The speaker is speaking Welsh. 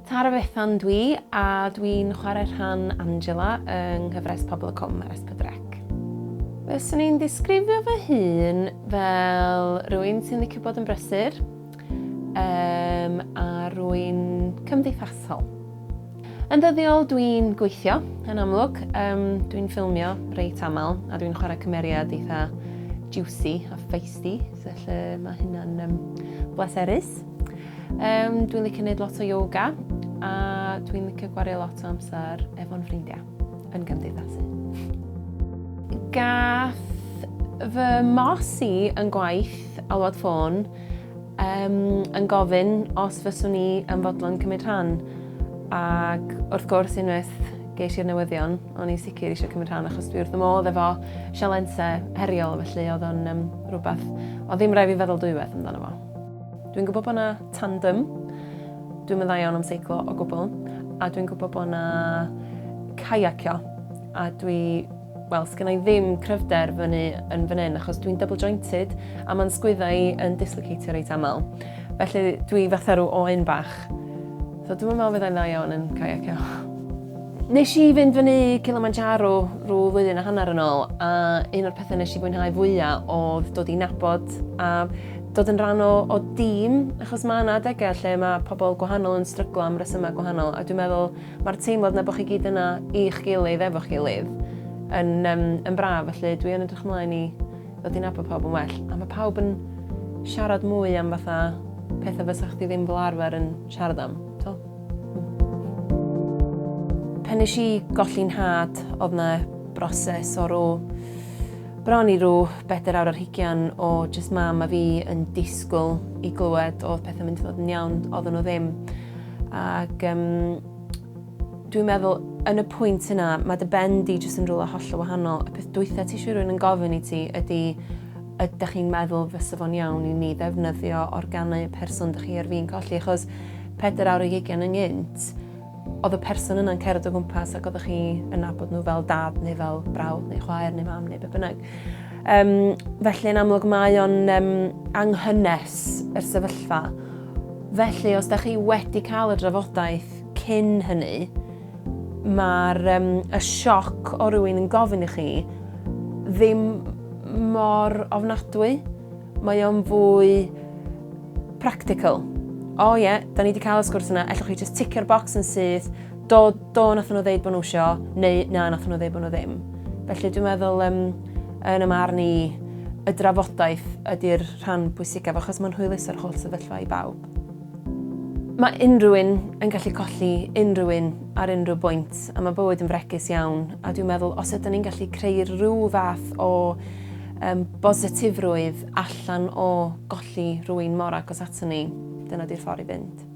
Tara Bethan dwi, a dwi'n chwarae rhan Angela yng nghyfres Pobl y Cwm ar S4C. Fyswn i'n disgrifio fy hun fel rhywun sy'n licio bod yn brysur um, a rwy'n cymdeithasol. Yn ddyddiol dwi'n gweithio, yn amlwg. Um, dwi'n ffilmio reit aml a dwi'n chwarae cymeriad eitha juicy a feisty, felly mae hynna'n um, bleserus. Um, dwi'n licio gwneud lot o yoga a dwi'n licio gwario lot o amser efo'n ffrindiau yn gymdeithasu. Gath fy mos i yn gwaith alwad ffôn um, yn gofyn os fyswn i yn fodlon cymryd rhan. Ac wrth gwrs unwaith ges i'r newyddion, o'n i'n sicr eisiau cymryd rhan achos dwi wrth y modd efo sialensau heriol, felly oedd o'n um, rhywbeth, oedd ddim rhaid fi feddwl dwywaith amdano fo. Dwi'n gwybod bod 'na tandem, dwi'm yn dda iawn am seiclo o gwbl, a dwi'n gwybod bod 'na caiacio, a dwi, wel, sgynna i ddim cryfder fyny yn fan hyn, achos dwi'n double jointed, a mae'n sgwydda i yn dislocatio reit aml. Felly dwi fatha rhyw oen bach. So dwi'm yn meddwl fyddai'n dda iawn yn caiacio. Nes i fynd fyny Kilimanjaro rhyw flwyddyn a hanner yn ôl, a un o'r pethau nes i fwynhau fwyaf oedd dod i nabod a dod yn rhan o, o dîm, achos mae yna adegau lle mae pobl gwahanol yn stryglo am resymau gwahanol, a dwi'n meddwl mae'r teimlad na bod chi gyd yna i'ch gilydd, efo'ch gilydd, yn, um, yn braf, felly dwi yn edrych ymlaen i ddod i nabod pawb yn well. A mae pawb yn siarad mwy am fatha pethau fysa chdi ddim fel arfer yn siarad am. So. Pan nes i golli'n nhad, oedd 'na broses o rw bron i rw bedair awr ar hugian o jyst mam a fi yn disgwyl i glywed oedd pethau'n mynd i fod yn iawn, oedden nhw ddim. Ac um, dwi'n meddwl yn y pwynt yna, mae dy ben di jyst yn rhywle hollol wahanol. Y peth dwytha ti eisiau rhywun yn gofyn i ti ydy ydych chi'n meddwl fysa fo'n iawn i ni ddefnyddio organau y person dych chi ar fin colli, achos 4 awr 20 ynghynt, oedd y person yna'n cerdded o gwmpas ac oeddech chi yn nabod nhw fel dad neu fel brawd neu chwaer neu mam neu be bynnag. Um, felly yn amlwg mae o'n um, anghynnes yr sefyllfa. Felly os da chi wedi cael y drafodaeth cyn hynny, mae'r um, y sioc o rywun yn gofyn i chi ddim mor ofnadwy. Mae o'n fwy practical. O oh, ie, yeah, da ni wedi cael y sgwrs yna, ellwch chi just ticio'r box yn syth, do, do nath nhw ddeud bod nhw isio, neu na nath nhw ddeud bod nhw ddim. Felly dwi'n meddwl, um, yn y marn i, y drafodaeth ydy'r rhan bwysicaf, achos mae'n hwyluso'r holl sefyllfa i bawb. Mae unrhyw un yn gallu colli unrhyw un ar unrhyw bwynt, a mae bywyd yn fregus iawn, a dwi'n meddwl os ydyn ni'n gallu creu rhyw fath o um, bositifrwydd allan o golli rhywun mor agos ato ni, dyna di'r ffordd i fynd.